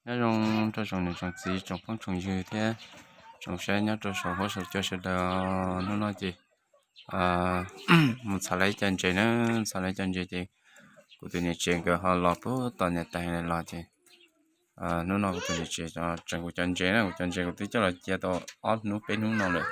Nyob zoo rau tsoom niam tsoom txiv tsoom phooj tsoom ywg thiab tsoom saib nyob rau saum huab saum cua sawv daws. Hnub no ces mus txham lawv ib co ntses na, txham lawv ib co ntses ces kuv tus niam tsev nkawd ho los puag tom niam tais los ces hnub no kuv tus niam tsev tseem kuv cov ntses na, kuv cov ntses kuv twb coj los cia tau ob hnub peb hnub no lawm,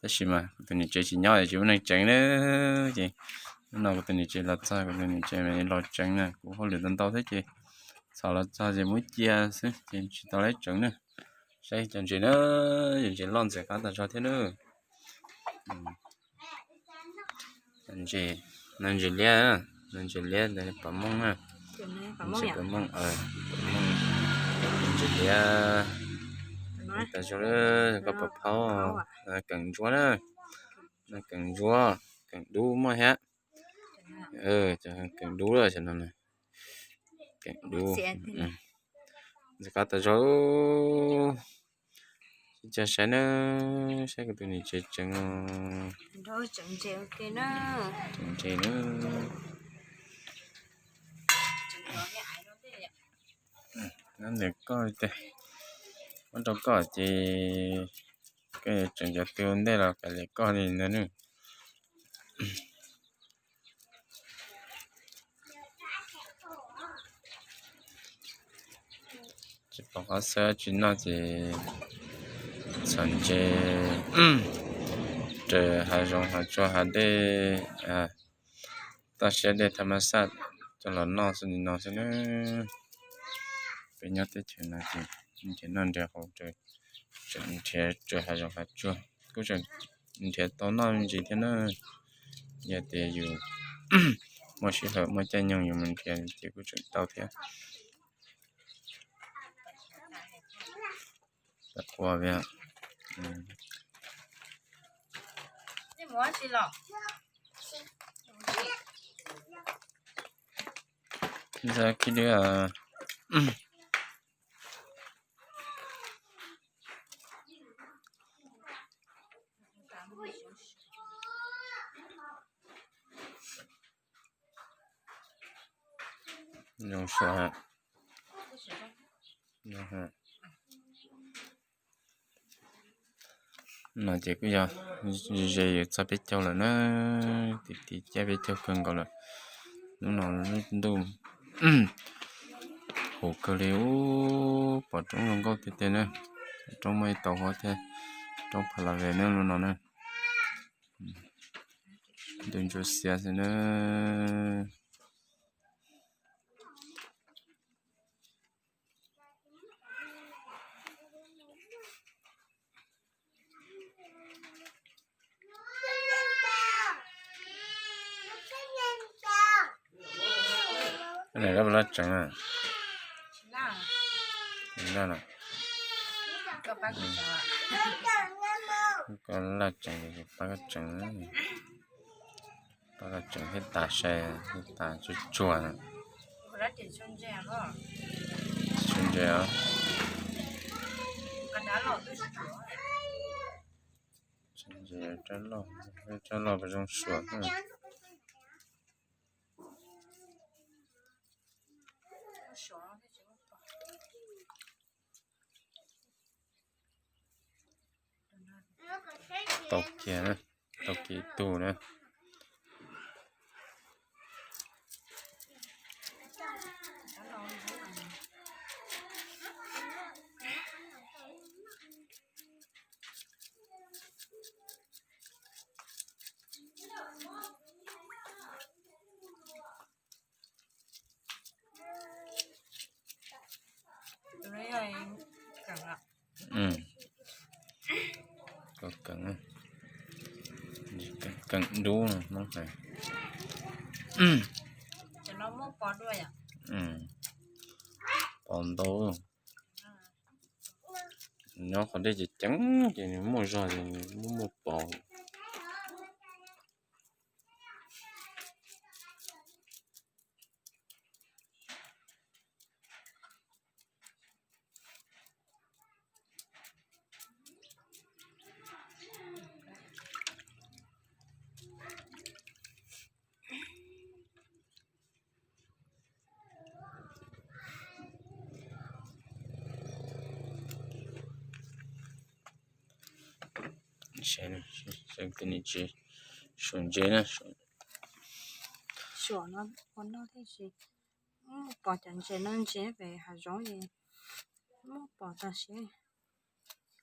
tab sis mas kuv tus niam tsev tsis nyob ces tsis muaj neeg tseev na. Ces hnub no kuv tus niam tsev los txog, kuv tus niam tsev los tseev na, kuv hauj lwm ntau ntau thiab ces txham los txog ces muab cia xwb ces tsis tau lawv tseev na. Saib cov ntses na, cov ntses loj ntxim qab tas zog thiab na. Ntses, no ntses liab, no ntses liab, pam mooj na. Ntses pam mooj, pam mooj, ntses liab. Tas zog, koj pam phaub, keem ntsuab na, keem ntsuab, keem dub muaj thiab. Keem dub lawm no, keem dub. Ntxim qab tas zog. Sib cog saib na, saib kuv tus niam tsev tseev os. Tseev ntses na. Nyob ntawm koj, muab rau koj ces koj yuav tseev cov twg ua ntej los kav liam koj li ntawd na. Tsis pom qab xwb, tsis noj ces txhom ntses raws hav zoov hav tsuag hav dej, toj siab dej thaj mab xaj coj los noj xwb li no xwb na. Peb nyob teb chaws no ces nrhiav noj nrhiav haus raws, tseem nrhiav raws hav zoov hav tsuag, kuj tseem nrhiav tau noj me ntsis thiab na. Yog tias yus muaj sij hawm muaj caij nyoog yus mus nrhiav ces kuj tseem tau thiab. Ua ntxhab kib dib. Zoo suav. No ces kuj yog ze yus txog peb caug lawm na, tim tim caij peb caug kawg nkaus lawm. Lub no lub ntuj huv kawg li, ub, pom roob zoo nkauj tiag tiag na. Roob muaj ib tau huab thiab, roob pha la ve na lub no na. Ntuj ntsuab xiab xwb na. Laj tseev, laj, koj laj tseev, pab koj tseev, pab koj tseev thiab tas sai thiab tas tsuag tsuag na. Tsuag ntses os. Tsuag ntses, rab loj, rab loj zoo suav. Tau kiag, tau kiag ib tug na. Koj keem, keem dub no Hmoob hais. Pos ntau. Nyob qhov dej ceev ceev ces nws muaj zog ces nws muaj muaj pos. Saib, saib kwv tij tsis suav ntses na. Suav no ua noj thiab tsis muaj pom cov ntses no, ntses pem hav zoov es muaj pom tag seb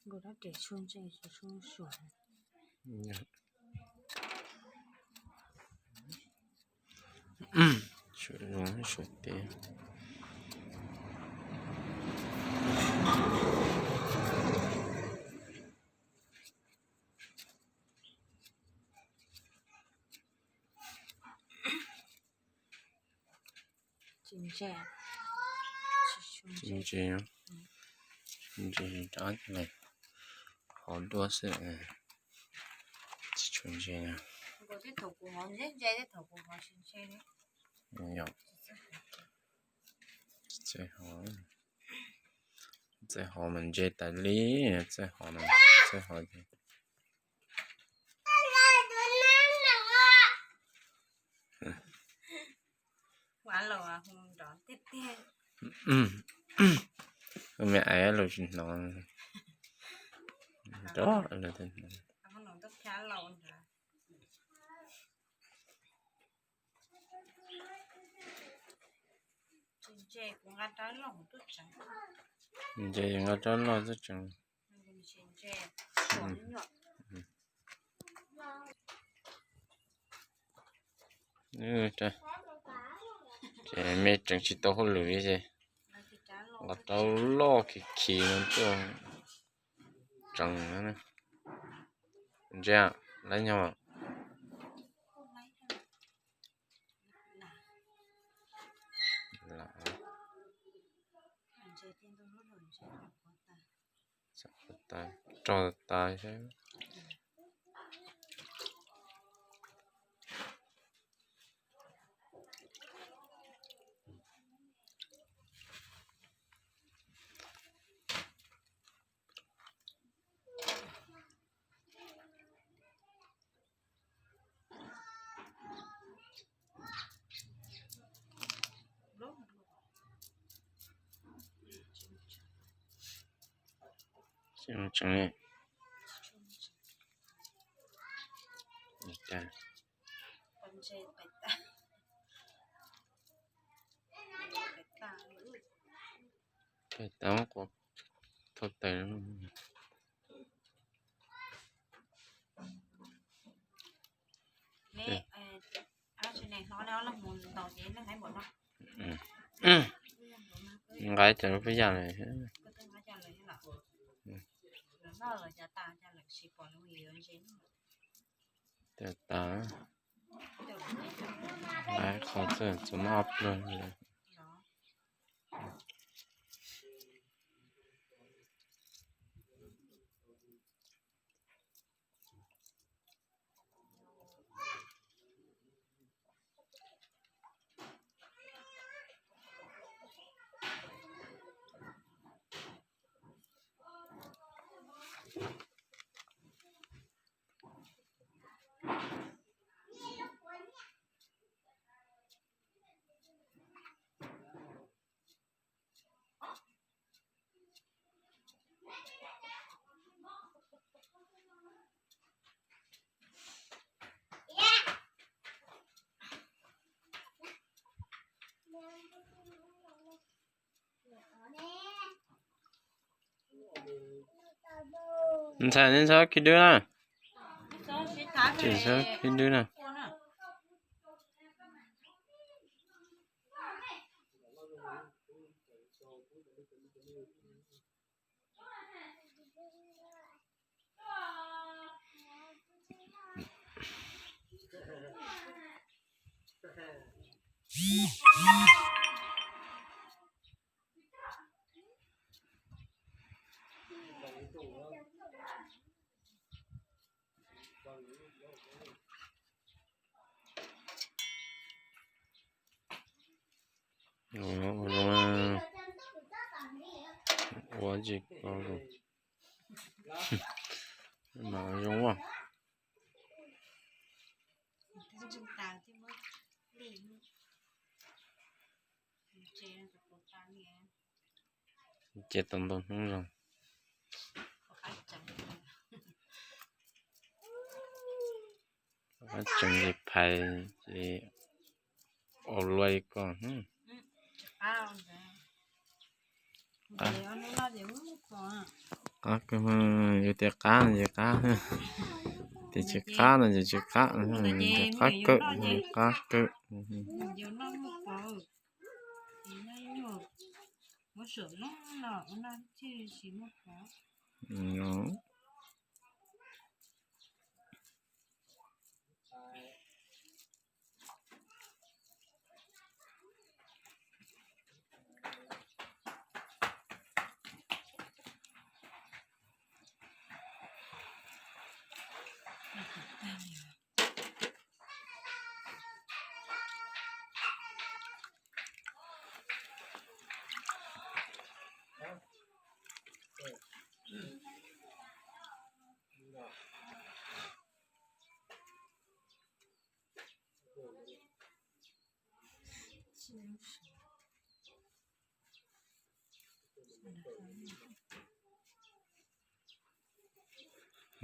nkaus dab tsi tsuag ntses tsis tsuag suav. Suav zoo suav tiag. Tsis ntse, tsis ntse, ntse rov qab hov duab xwb, tsis tshua ntse. Yog, txawj hov, txawj hov mas ntse tas li, txawj hov, txawj hov ces me aiv los tsis hnov, nrov lawm thiaj hnov. Ntses nqa rab loj tuaj tseev. Ces me tseev tsis tau hauj lwm li ces nqa rab loj khi khi no tuaj tseev. Ntse, lab nyob. Rog tas. Thauj taws. Nqa cov lub peb yam lawm. Tawm tas. Nqa qhov txawm txuas maj ob pluag li. Ntxhais, nej ntxhais khi dub na. Tsis txhob khi dub na. Ua zoo, ua tsis kho mas zoo as. Ces tau ntau hnub zoo. Tseem ces phais ces ua luaj li ko. Qab, qab kawg, yus tias qab no ces qab, tias tsis qab no ces tsis qab, qab kawg, qab kawg.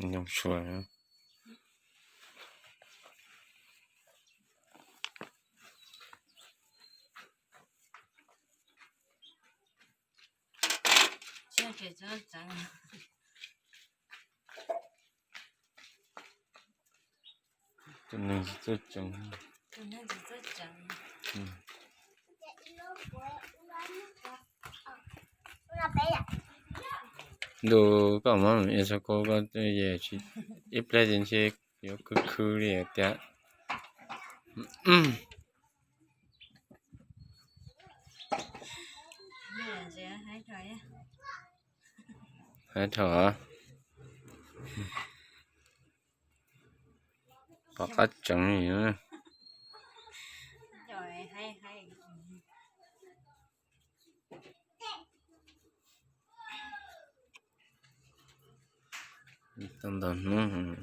Nyob sua. Tus neeg tsis txawj tseev. Lus koj muab ib txhia koj, koj ib pliag ces ntshe yuav khwv khwv li tiag. Hais thaum pom qab tseev li. Tau ntau hnub.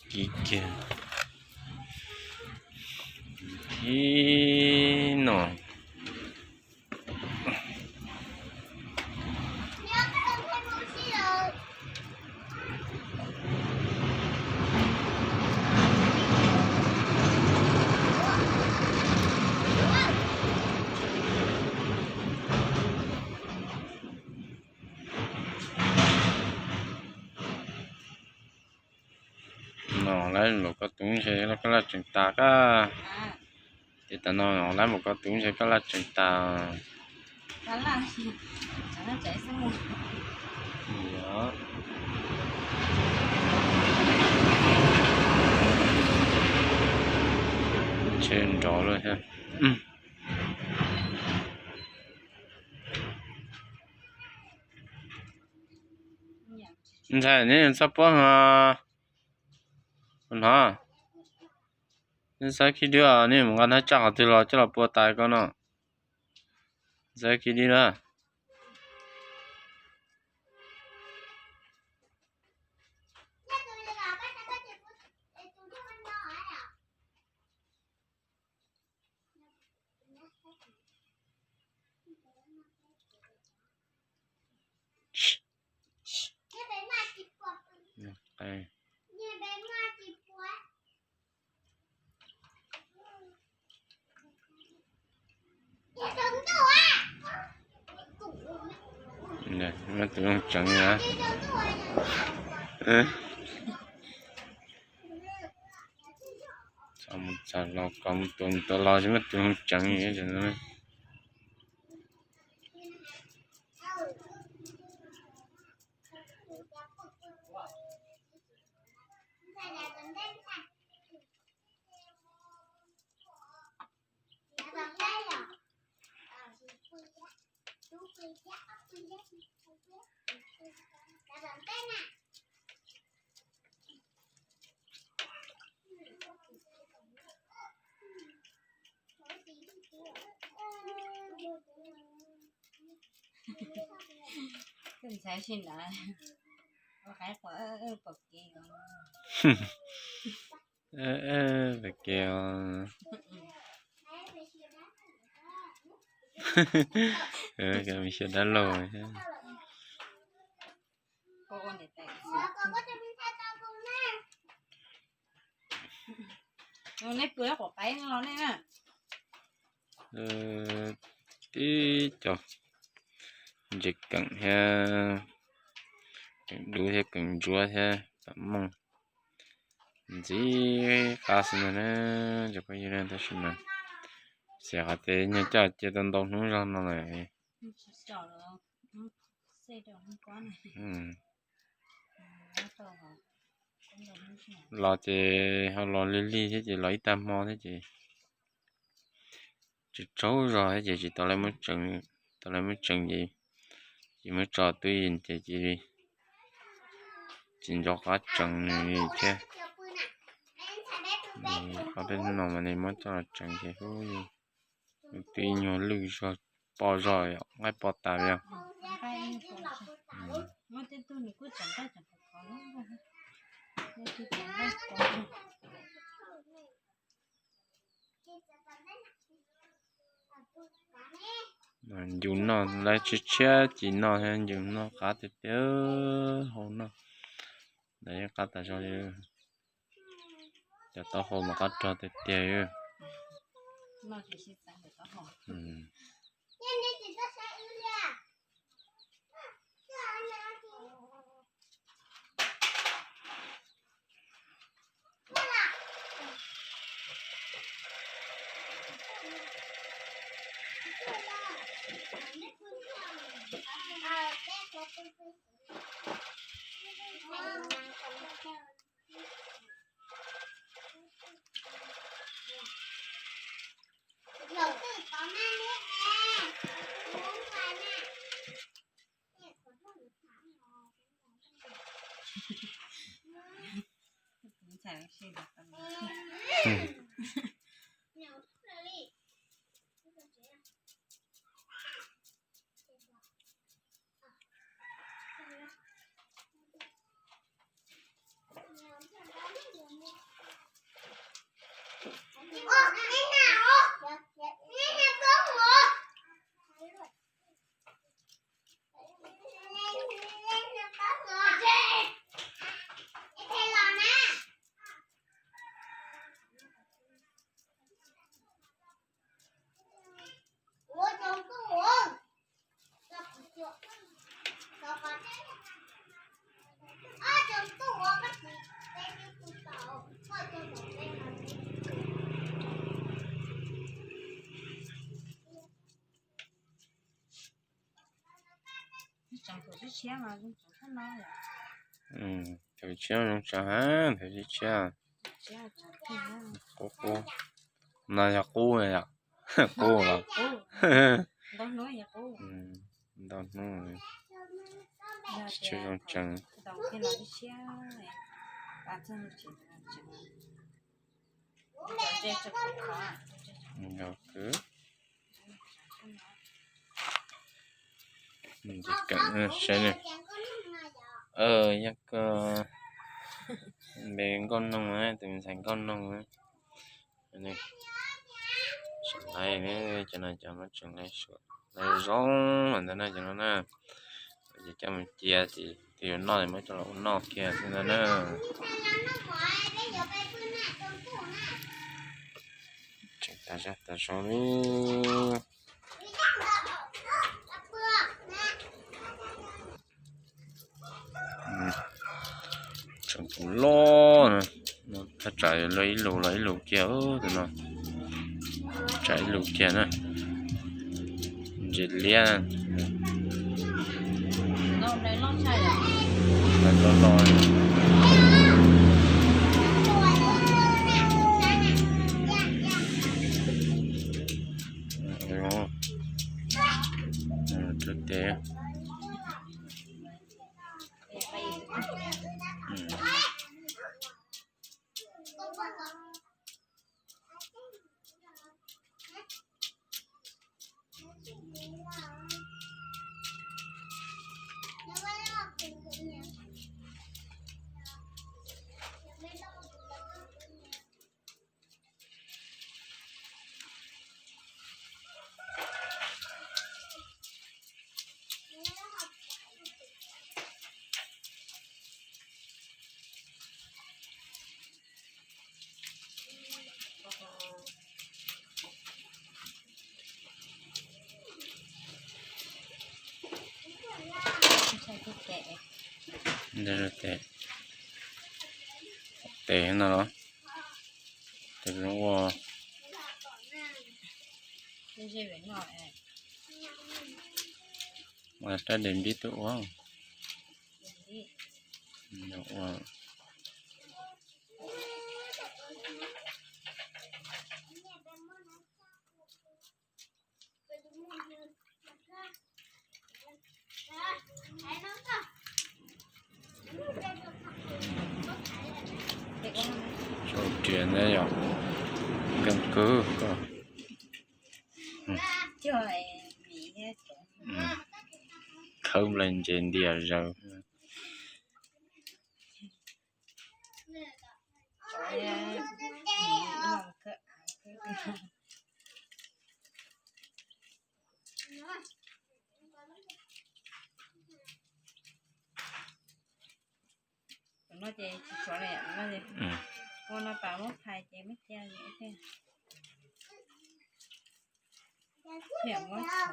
Kiv kiag. Kiv no. No lawv npaum ko tus ntshe koj laj tseem tas kab. Ces tas no lawv npaum ko tus ntshe koj laj tseem tas. Ntshe nrov lawm thiab. Ntxhais, neb txhob puab hos. Hnov, neb xav khib dub, neb mus nqa hnab tsaj qhov twg los coj los pua tas ko no. Xav khib dub na. Muab tus looj tseev na. Txog mus txog los, kom mus tus mus tus los tsis muab tus looj tseev. Ntxhais sib nrad, ua qaib quas pom kev os. Pom kev os. Xyaw dab laug. Nej pw quav qaib los nej na. Tib co ntses keem thiab, keem dub thiab keem ntsuab thiab pam mooj ntxim qab xwb ntag na. Cov phooj ywg na, tab sis mas xav qhov tias nyuag coj cia tau ntau hnub zog no lawm. Los ces ho los lig lig thiab ces los ib tag hmo thiab ces tsis tsaug zog thiab ces tsis tau, tau lawv muab tsees ces, ces muab tso twj ywm ces cia li tsis nco qab tsees nws li thiab. Ob peb hnub no mas nws muab coj los tsees ces twb ib nyuag lwj zog, pom zog yom, nqaij pom tas li os. Ncu noj lawv tshiab tshiab ci noj thiab, ncu noj qab tiag tiag, hau noj. Ntawd yeej qab tas zog li. Cov taub hau mas qab rog tiag tiag. Thaum tshiab zoo tsev heev, thaum tshiab. Qub qub. No yog qub yom? Qub los? Ntau hnub, tsis tshua zoo tsees. Yog kwv. Saib ne, yog koj npe Nkauj Noog, tus me ntxhais Nkauj Noog. Tseem laiv, cov no cov muab tseem laiv suav laiv zoo lawm ntag na cov no na. Ces coj mus cia ces twb yuav noj ces muab coj los ua noj kiag xwb ntag na. Tseem tas zog tas zog li. Tseem tus loj na, thaj tsam luag ib lus los ib lus kiag tus no, tsam ib lus kiag na. Ntses liab. Loj loj. Rau tes. Tes, tes no los, tes zoo ua, ua rab des npib tuaj ua, ua. Sau riam na yom, nkeeg kawg koj. Khawb nplai ntses ntiag zaws. Tus no ces tsis tshuav li, ua no pas muab phais ces muab cia li thiaj muab tshuav.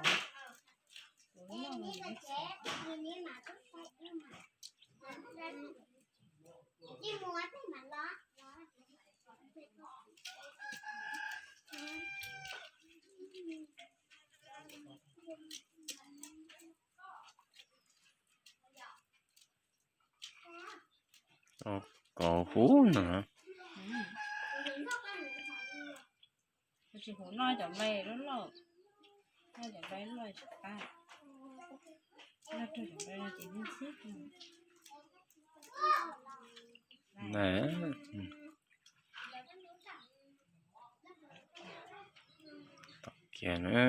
Tus loj no muab tshuav. Kov huv no. Tsis huv, noj cov nplai loj loj, noj cov nplai loj tsis qab, noj rau cov nplai no ces noj xwb. Tom kiag na.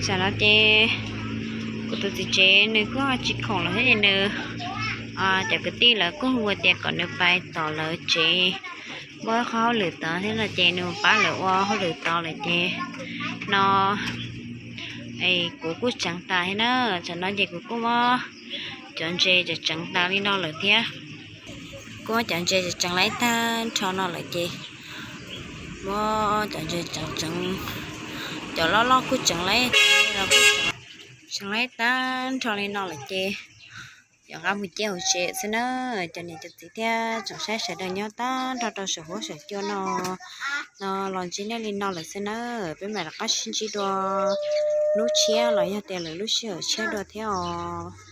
Tam no ces kuv tus txiv tsev nws kuj tsis khoom lawm thiab ces nws, cov kwv tij lawv kuj hu tias kom nws pais tom lawv tsev muab qhov hauj lwm tod thiab no ces nws pab lawv ua hauj lwm tod lawm ces no kuv kuj tseev tas thiab na. Tam no ces kuv kuj muab cov ntses tseev tas li no lawm thiab. Kuj muab cov ntses tseev laib tag nrho no lawm ces muab cov ntses tseev tseev, cov loj loj kuj tseev laib, tseev laib tag nrho li no lawm ces yuav nqa mus cia hauv tsev xwb na. Cov niam cov txiv thiab tsoom saib sawv daws nyob tag nrho rau saum huab saum cua no, no los ntsib nej li no lawm xwb na. Peb mam rov qab sib ntsib dua hnub tshiab los yog tias lwm lub sij hawm tshiab dua thiab os.